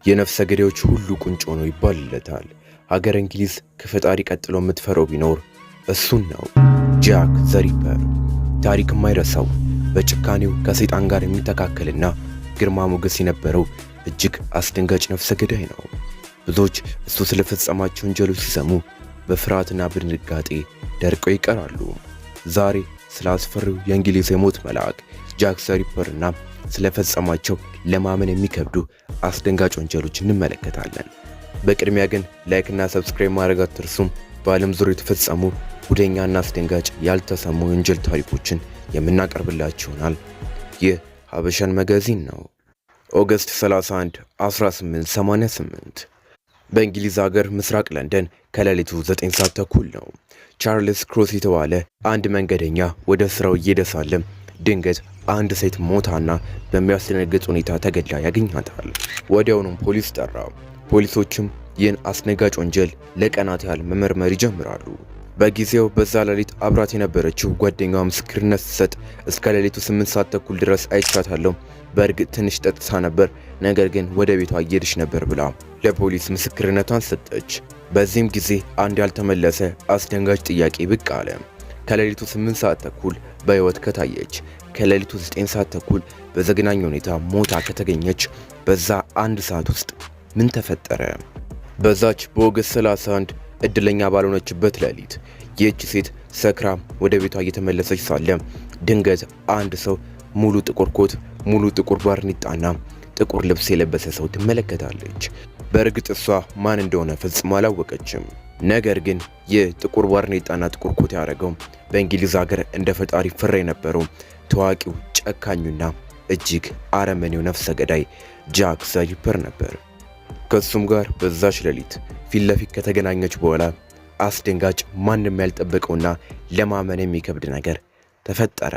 የነፍሰ ገዳዮች ሁሉ ቁንጮ ነው ይባልለታል። ሀገር እንግሊዝ ከፈጣሪ ቀጥሎ የምትፈራው ቢኖር እሱን ነው። ጃክ ዘ ሪፐር ታሪክ የማይረሳው፣ በጭካኔው ከሰይጣን ጋር የሚተካከልና ግርማ ሞገስ የነበረው እጅግ አስደንጋጭ ነፍሰ ገዳይ ነው። ብዙዎች እሱ ስለፈጸማቸው ወንጀሎች ሲሰሙ በፍርሃትና በድንጋጤ ደርቀው ይቀራሉ። ዛሬ ስለ አስፈሪው የእንግሊዝ የሞት መልአክ ጃክ ዘ ሪፐርና ስለፈጸማቸው ለማመን የሚከብዱ አስደንጋጭ ወንጀሎች እንመለከታለን። በቅድሚያ ግን like እና subscribe ማድረግ አትርሱም። በዓለም ዙሪያ የተፈጸሙ ጉደኛና አስደንጋጭ ያልተሰሙ የወንጀል ታሪኮችን የምናቀርብላችሁ ይሆናል። ይህ ሀበሻን መጋዚን ነው። August 31 1888 በእንግሊዝ ሀገር ምስራቅ ለንደን ከሌሊቱ 9 ሰዓት ተኩል ነው። ቻርልስ ክሮስ የተባለ አንድ መንገደኛ ወደ ስራው እየሄደ ሳለ ድንገት አንድ ሴት ሞታና በሚያስደነግጥ ሁኔታ ተገድላ ያገኛታል። ወዲያውኑም ፖሊስ ጠራ። ፖሊሶችም ይህን አስደንጋጭ ወንጀል ለቀናት ያህል መመርመር ይጀምራሉ። በጊዜው በዛ ሌሊት አብራት የነበረችው ጓደኛዋ ምስክርነት ስትሰጥ እስከ ሌሊቱ 8 ሰዓት ተኩል ድረስ አይቻታለሁ። በእርግጥ ትንሽ ጠጥታ ነበር፣ ነገር ግን ወደ ቤቷ እየሄደች ነበር ብላ ለፖሊስ ምስክርነቷን ሰጠች። በዚህም ጊዜ አንድ ያልተመለሰ አስደንጋጭ ጥያቄ ብቅ አለ። ከሌሊቱ 8 ሰዓት ተኩል በሕይወት ከታየች፣ ከሌሊቱ 9 ሰዓት ተኩል በዘግናኝ ሁኔታ ሞታ ከተገኘች፣ በዛ አንድ ሰዓት ውስጥ ምን ተፈጠረ? በዛች በ August 31 እድለኛ ባልሆነችበት ሌሊት ይህች ሴት ሰክራ ወደ ቤቷ እየተመለሰች ሳለ ድንገት አንድ ሰው ሙሉ ጥቁር ኮት፣ ሙሉ ጥቁር ባርኔጣና ጥቁር ልብስ የለበሰ ሰው ትመለከታለች። በእርግጥ እሷ ማን እንደሆነ ፈጽሞ አላወቀችም። ነገር ግን ይህ ጥቁር ባርኔጣና ጥቁር ኮት ያደረገው በእንግሊዝ ሀገር እንደ ፈጣሪ ይፈራ የነበረው ታዋቂው ጨካኙና እጅግ አረመኔው ነፍሰ ገዳይ ጃክ ዘ ሪፐር ነበር። ከሱም ጋር በዛች ሌሊት ፊት ለፊት ከተገናኘች በኋላ አስደንጋጭ፣ ማንም ያልጠበቀውና ለማመን የሚከብድ ነገር ተፈጠረ።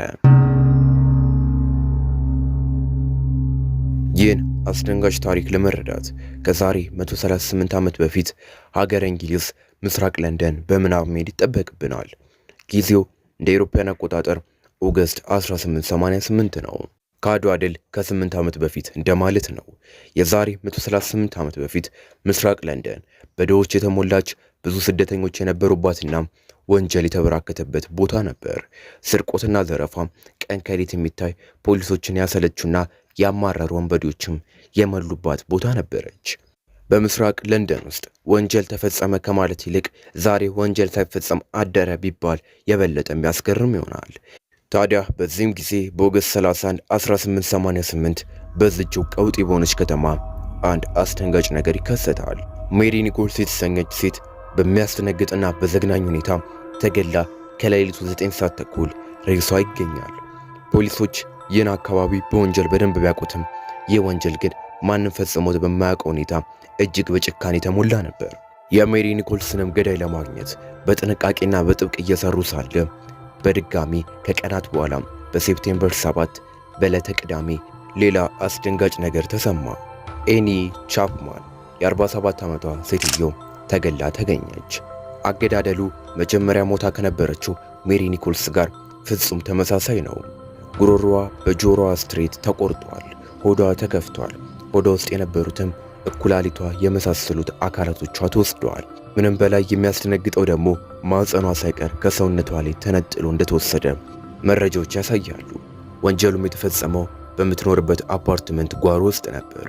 ይህን አስደንጋጭ ታሪክ ለመረዳት ከዛሬ 138 ዓመት በፊት ሀገረ እንግሊዝ ምስራቅ ለንደን በምናብ መሄድ ይጠበቅብናል። ጊዜው እንደ አውሮፓውያን አቆጣጠር August 1888 ነው። ከአድዋ ድል ከ8 ዓመት በፊት እንደማለት ነው። የዛሬ 138 ዓመት በፊት ምስራቅ ለንደን በድሆች የተሞላች፣ ብዙ ስደተኞች የነበሩባትና ወንጀል የተበራከተበት ቦታ ነበር። ስርቆትና ዘረፋ ቀን ከሌት የሚታይ፣ ፖሊሶችን ያሰለቹና ያማረሩ ወንበዴዎችም የመሉባት ቦታ ነበረች። በምስራቅ ለንደን ውስጥ ወንጀል ተፈጸመ ከማለት ይልቅ ዛሬ ወንጀል ሳይፈጸም አደረ ቢባል የበለጠ የሚያስገርም ይሆናል። ታዲያ በዚህም ጊዜ በ August 31 1888 በዚችው ቀውጢ በሆነች ከተማ አንድ አስደንጋጭ ነገር ይከሰታል። ሜሪ ኒኮልስ የተሰኘች ሴት በሚያስደነግጥና በዘግናኝ ሁኔታ ተገድላ ከሌሊቱ 9 ሰዓት ተኩል ሬሷ ይገኛል። ፖሊሶች ይህን አካባቢ በወንጀል በደንብ ቢያውቁትም ይህ ወንጀል ግን ማንም ፈጽሞት በማያውቀው ሁኔታ እጅግ በጭካኔ የተሞላ ነበር። የሜሪ ኒኮልስንም ገዳይ ለማግኘት በጥንቃቄና በጥብቅ እየሰሩ ሳለ በድጋሚ ከቀናት በኋላ በ September 7 በዕለተ ቅዳሜ ሌላ አስደንጋጭ ነገር ተሰማ። ኤኒ ቻፕማን የ47 ዓመቷ ሴትዮ ተገላ ተገኘች። አገዳደሉ መጀመሪያ ሞታ ከነበረችው ሜሪ ኒኮልስ ጋር ፍጹም ተመሳሳይ ነው። ጉሮሮዋ በጆሮዋ ስትሬት ተቆርጧል። ሆዷ ተከፍቷል። ሆዷ ውስጥ የነበሩትም እኩላሊቷ የመሳሰሉት አካላቶቿ ተወስደዋል። ምንም በላይ የሚያስደነግጠው ደግሞ ማህፀኗ ሳይቀር ከሰውነቷ ላይ ተነጥሎ እንደተወሰደ መረጃዎች ያሳያሉ። ወንጀሉም የተፈጸመው በምትኖርበት አፓርትመንት ጓሮ ውስጥ ነበር።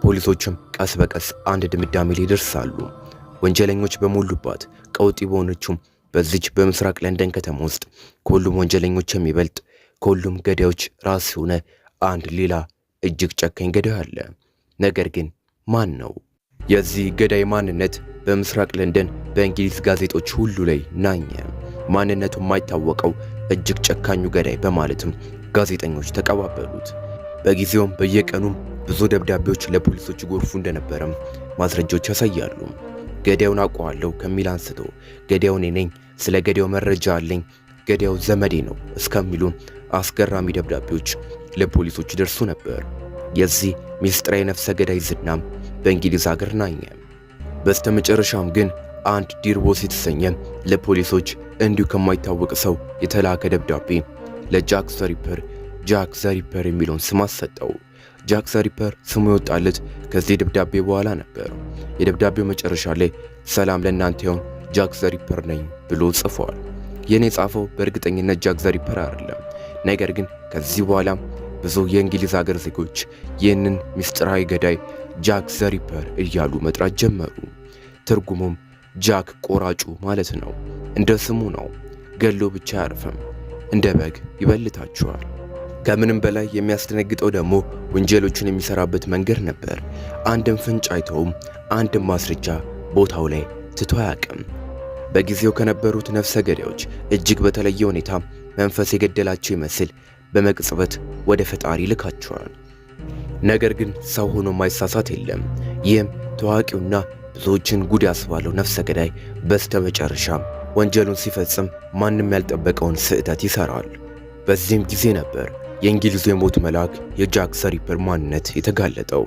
ፖሊሶችም ቀስ በቀስ አንድ ድምዳሜ ላይ ይደርሳሉ። ወንጀለኞች በሞሉባት ቀውጢ በሆነችው በዚች በምስራቅ ለንደን ከተማ ውስጥ ከሁሉም ወንጀለኞች የሚበልጥ፣ ከሁሉም ገዳዮች ራስ የሆነ አንድ ሌላ እጅግ ጨካኝ ገዳይ አለ። ነገር ግን ማን ነው? የዚህ ገዳይ ማንነት በምስራቅ ለንደን በእንግሊዝ ጋዜጦች ሁሉ ላይ ናኘ። ማንነቱ የማይታወቀው እጅግ ጨካኙ ገዳይ በማለትም ጋዜጠኞች ተቀባበሉት። በጊዜውም በየቀኑም ብዙ ደብዳቤዎች ለፖሊሶች ጎርፉ እንደነበረም ማስረጃዎች ያሳያሉ። ገዳዩን አውቀዋለሁ ከሚል አንስቶ ገዳዩ እኔ ነኝ፣ ስለ ገዳዩ መረጃ አለኝ፣ ገዳዩ ዘመዴ ነው እስከሚሉ አስገራሚ ደብዳቤዎች ለፖሊሶች ደርሱ ነበር። የዚህ ሚስጥራዊ ነፍሰ ገዳይ ዝናም በእንግሊዝ ሀገር ናኘ። በስተመጨረሻም ግን አንድ Dear Boss የተሰኘ ለፖሊሶች እንዲሁ ከማይታወቅ ሰው የተላከ ደብዳቤ ለጃክ ዘ ሪፐር ጃክ ዘ ሪፐር የሚለውን ስም አሰጠው። ጃክ ዘ ሪፐር ስሙ የወጣለት ከዚህ ደብዳቤ በኋላ ነበር። የደብዳቤው መጨረሻ ላይ "ሰላም ለእናንተ ይሁን፣ ጃክ ዘ ሪፐር ነኝ" ብሎ ጽፏል። ይህን የጻፈው በእርግጠኝነት ጃክ ዘ ሪፐር አይደለም። ነገር ግን ከዚህ በኋላ ብዙ የእንግሊዝ ሀገር ዜጎች ይህንን ምስጢራዊ ገዳይ ጃክ ዘ ሪፐር እያሉ መጥራት ጀመሩ። ትርጉሙም ጃክ ቆራጩ ማለት ነው። እንደ ስሙ ነው። ገሎ ብቻ አያርፍም፣ እንደ በግ ይበልታቸዋል። ከምንም በላይ የሚያስደነግጠው ደግሞ ወንጀሎቹን የሚሰራበት መንገድ ነበር። አንድም ፍንጭ አይተውም፣ አንድም ማስረጃ ቦታው ላይ ትቶ አያውቅም። በጊዜው ከነበሩት ነፍሰ ገዳዮች እጅግ በተለየ ሁኔታ መንፈስ የገደላቸው ይመስል በመቅጽበት ወደ ፈጣሪ ይልካቸዋል። ነገር ግን ሰው ሆኖ ማይሳሳት የለም። ይህም ታዋቂውና ብዙዎችን ጉድ ያስባለው ነፍሰ ገዳይ በስተመጨረሻም ወንጀሉን ሲፈጽም ማንም ያልጠበቀውን ስህተት ይሰራል። በዚህም ጊዜ ነበር የእንግሊዙ የሞት መልአክ የጃክ ዘ ሪፐር ማንነት የተጋለጠው።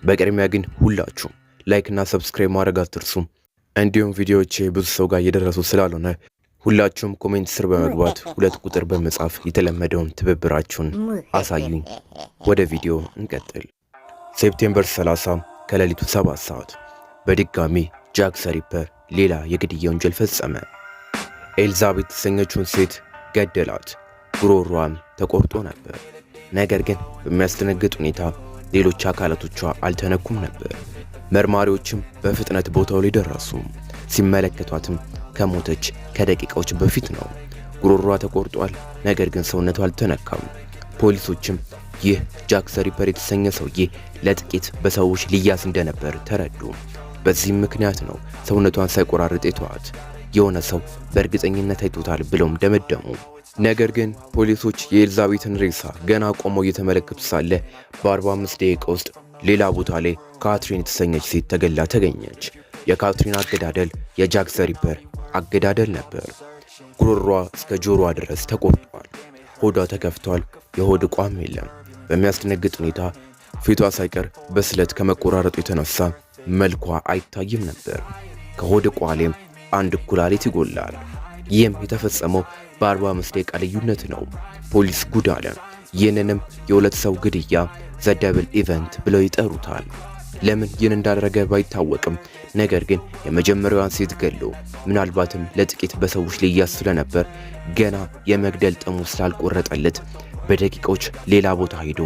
በቅድሚያ ግን ሁላችሁም like እና subscribe ማድረግ አትርሱ። እንዲሁም ቪዲዮዎቼ ብዙ ሰው ጋር እየደረሱ ስላልሆነ ሁላችሁም comment ስር በመግባት ሁለት ቁጥር በመጻፍ የተለመደውን ትብብራችሁን አሳዩኝ። ወደ ቪዲዮ እንቀጥል። September 30 ከሌሊቱ 7 ሰዓት በድጋሚ ጃክ ዘ ሪፐር ሌላ የግድያ ወንጀል ፈጸመ። ኤልዛቤት የተሰኘችውን ሴት ገደላት። ጉሮሯም ተቆርጦ ነበር። ነገር ግን በሚያስደነግጥ ሁኔታ ሌሎች አካላቶቿ አልተነኩም ነበር። መርማሪዎችም በፍጥነት ቦታው ላይ ደረሱ። ሲመለከቷትም ከሞተች ከደቂቃዎች በፊት ነው። ጉሮሯ ተቆርጧል፣ ነገር ግን ሰውነቷ አልተነካም። ፖሊሶችም ይህ ጃክ ዘ ሪፐር የተሰኘ ሰውዬ ለጥቂት በሰዎች ሊያዝ እንደነበር ተረዱ። በዚህም ምክንያት ነው ሰውነቷን ሳይቆራርጥ የተዋት። የሆነ ሰው በእርግጠኝነት አይቶታል ብለውም ደመደሙ። ነገር ግን ፖሊሶች የኤልዛቤትን ሬሳ ገና ቆመው እየተመለከቱ ሳለ በ45 ደቂቃ ውስጥ ሌላ ቦታ ላይ ካትሪን የተሰኘች ሴት ተገላ ተገኘች። የካትሪን አገዳደል የጃክ ዘ ሪፐር አገዳደል ነበር። ጉሮሯ እስከ ጆሮዋ ድረስ ተቆርጧል። ሆዷ ተከፍቷል። የሆድ ዕቃዋም የለም። በሚያስደነግጥ ሁኔታ ፊቷ ሳይቀር በስለት ከመቆራረጡ የተነሳ መልኳ አይታይም ነበር። ከሆድ ዕቃዋ ላይም አንድ ኩላሊት ይጎላል። ይህም የተፈጸመው በ45 ደቂቃ ልዩነት ነው። ፖሊስ ጉድ አለ። ይህንንም የሁለት ሰው ግድያ፣ the double event ብለው ይጠሩታል። ለምን ይህን እንዳደረገ ባይታወቅም ነገር ግን የመጀመሪያዋን ሴት ገሎ ምናልባትም ለጥቂት በሰዎች ሊያዝ ስለነበር ገና የመግደል ጥሙ ስላልቆረጠለት በደቂቃዎች ሌላ ቦታ ሄዶ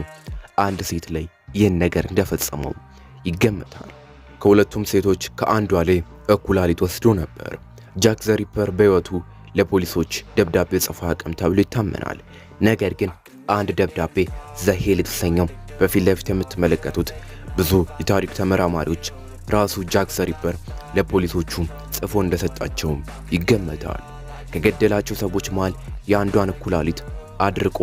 አንድ ሴት ላይ ይህን ነገር እንደፈጸመው ይገመታል። ከሁለቱም ሴቶች ከአንዷ ላይ እኩላሊት ወስዶ ነበር። ጃክ ዘ ሪፐር በሕይወቱ ለፖሊሶች ደብዳቤ ጽፎ አያውቅም ተብሎ ይታመናል። ነገር ግን አንድ ደብዳቤ The Hell የተሰኘው በፊት ለፊት የምትመለከቱት ብዙ የታሪክ ተመራማሪዎች ራሱ ጃክ ዘ ሪፐር ለፖሊሶቹ ጽፎ እንደሰጣቸውም ይገመታል። ከገደላቸው ሰዎች መሃል የአንዷን ኩላሊት አድርቆ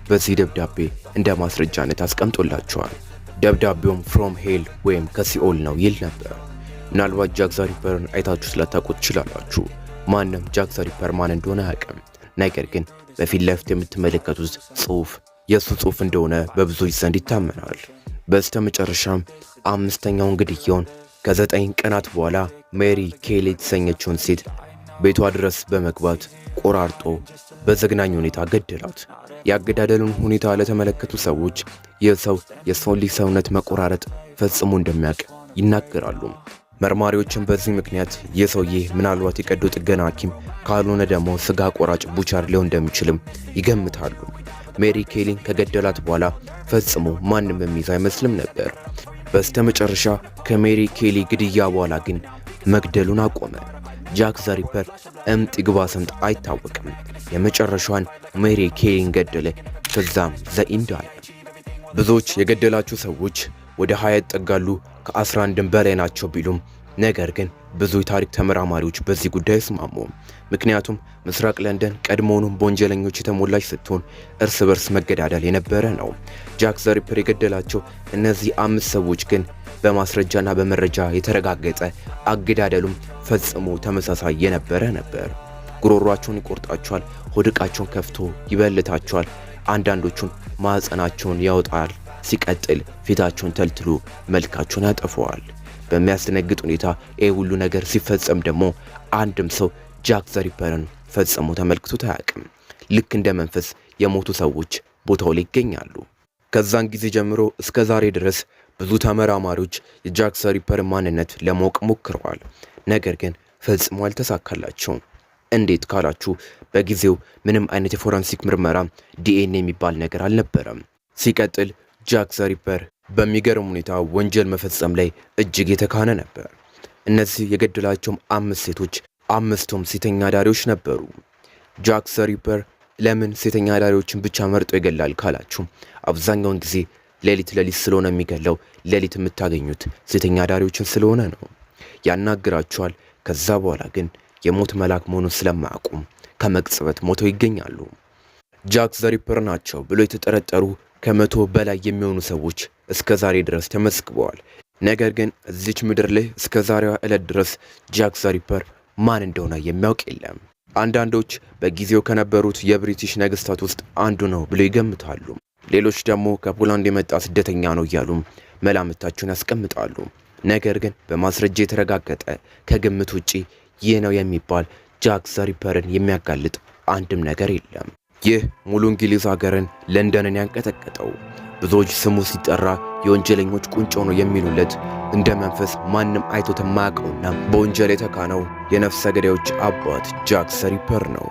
በዚህ ደብዳቤ እንደ ማስረጃነት አስቀምጦላቸዋል። ደብዳቤውም "from hell" ወይም ከሲኦል ነው ይል ነበር። ምናልባት ጃክ ዘ ሪፐርን አይታችሁ ስላታውቁ ትችላላችሁ። ማንም ጃክ ዘ ሪፐር ማን እንደሆነ አያውቅም። ነገር ግን በፊት ለፊት የምትመለከቱት ጽሑፍ የእሱ ጽሑፍ እንደሆነ በብዙዎች ዘንድ ይታመናል። በስተ መጨረሻም አምስተኛውን ግድያውን ከ9 ቀናት በኋላ ሜሪ ኬሊ የተሰኘችውን ሴት ቤቷ ድረስ በመግባት ቆራርጦ በዘግናኝ ሁኔታ ገደላት። የአገዳደሉን ሁኔታ ለተመለከቱ ሰዎች ይህ ሰው የሰውን ልጅ ሰውነት መቆራረጥ ፈጽሞ እንደሚያውቅ ይናገራሉ። መርማሪዎችም በዚህ ምክንያት ይህ ሰውዬ ምናልባት የቀዶ ጥገና ሐኪም ካልሆነ ደግሞ ስጋ ቆራጭ butcher ሊሆን እንደሚችልም ይገምታሉ። ሜሪ ኬሊን ከገደላት በኋላ ፈጽሞ ማንም የሚይዝ አይመስልም ነበር። በስተመጨረሻ ከሜሪ ኬሊ ግድያ በኋላ ግን መግደሉን አቆመ። ጃክ ዘ ሪፐር እምጥ ይግባ ስምጥ አይታወቅም። የመጨረሻዋን ሜሪ ኬሊን ገደለ። ከዛም the end አለ። ብዙዎች የገደላቸው ሰዎች ወደ 20 ይጠጋሉ፣ ከ11 በላይ ናቸው ቢሉም ነገር ግን ብዙ የታሪክ ተመራማሪዎች በዚህ ጉዳይ አይስማሙም። ምክንያቱም ምስራቅ ለንደን ቀድሞውኑም በወንጀለኞች የተሞላች ስትሆን እርስ በርስ መገዳደል የነበረ ነው። ጃክ ዘ ሪፐር የገደላቸው እነዚህ አምስት ሰዎች ግን በማስረጃና በመረጃ የተረጋገጠ፣ አገዳደሉም ፈጽሞ ተመሳሳይ የነበረ ነበር። ጉሮሯቸውን ይቆርጣቸዋል፣ ሆድ ዕቃቸውን ከፍቶ ይበልታቸዋል፣ አንዳንዶቹን ማዕፀናቸውን ያወጣል። ሲቀጥል ፊታቸውን ተልትሎ መልካቸውን ያጠፈዋል። በሚያስደነግጥ ሁኔታ ይህ ሁሉ ነገር ሲፈጸም ደግሞ አንድም ሰው ጃክ ዘ ሪፐርን ፈጽሞ ተመልክቶት አያውቅም። ልክ እንደ መንፈስ የሞቱ ሰዎች ቦታው ላይ ይገኛሉ። ከዛን ጊዜ ጀምሮ እስከ ዛሬ ድረስ ብዙ ተመራማሪዎች የጃክ ዘ ሪፐር ማንነት ለማወቅ ሞክረዋል። ነገር ግን ፈጽሞ አልተሳካላቸውም። እንዴት ካላችሁ በጊዜው ምንም አይነት የ forensic ምርመራ፣ ዲኤንኤ የሚባል ነገር አልነበረም። ሲቀጥል ጃክ ዘ ሪፐር በሚገርም ሁኔታ ወንጀል መፈጸም ላይ እጅግ የተካነ ነበር። እነዚህ የገደላቸውም አምስት ሴቶች አምስቱም ሴተኛ አዳሪዎች ነበሩ። ጃክ ዘ ሪፐር ለምን ሴተኛ አዳሪዎችን ብቻ መርጦ ይገላል ካላችሁ፣ አብዛኛውን ጊዜ ሌሊት ሌሊት ስለሆነ የሚገለው፣ ሌሊት የምታገኙት ሴተኛ አዳሪዎችን ስለሆነ ነው። ያናግራቸዋል። ከዛ በኋላ ግን የሞት መልአክ መሆኑን ስለማያውቁም ከመቅጽበት ሞተው ይገኛሉ። ጃክ ዘ ሪፐር ናቸው ብሎ የተጠረጠሩ 100 በላይ የሚሆኑ ሰዎች እስከ ዛሬ ድረስ ተመዝግበዋል። ነገር ግን እዚች ምድር ላይ እስከ ዛሬዋ ዕለት ድረስ ጃክ ዘ ሪፐር ማን እንደሆነ የሚያውቅ የለም። አንዳንዶች በጊዜው ከነበሩት የብሪቲሽ ነገስታት ውስጥ አንዱ ነው ብለው ይገምታሉ። ሌሎች ደግሞ ከፖላንድ የመጣ ስደተኛ ነው እያሉም መላምታቸውን ያስቀምጣሉ። ነገር ግን በማስረጃ የተረጋገጠ፣ ከግምት ውጪ ይህ ነው የሚባል ጃክ ዘ ሪፐርን የሚያጋልጥ አንድም ነገር የለም። ይህ ሙሉ እንግሊዝ ሀገርን ለንደንን ያንቀጠቀጠው፣ ብዙዎች ስሙ ሲጠራ የወንጀለኞች ቁንጮ ነው የሚሉለት፣ እንደ መንፈስ ማንም አይቶት የማያውቀውና በወንጀል የተካነው የነፍሰ ገዳዮች አባት ጃክ ዘ ሪፐር ነው።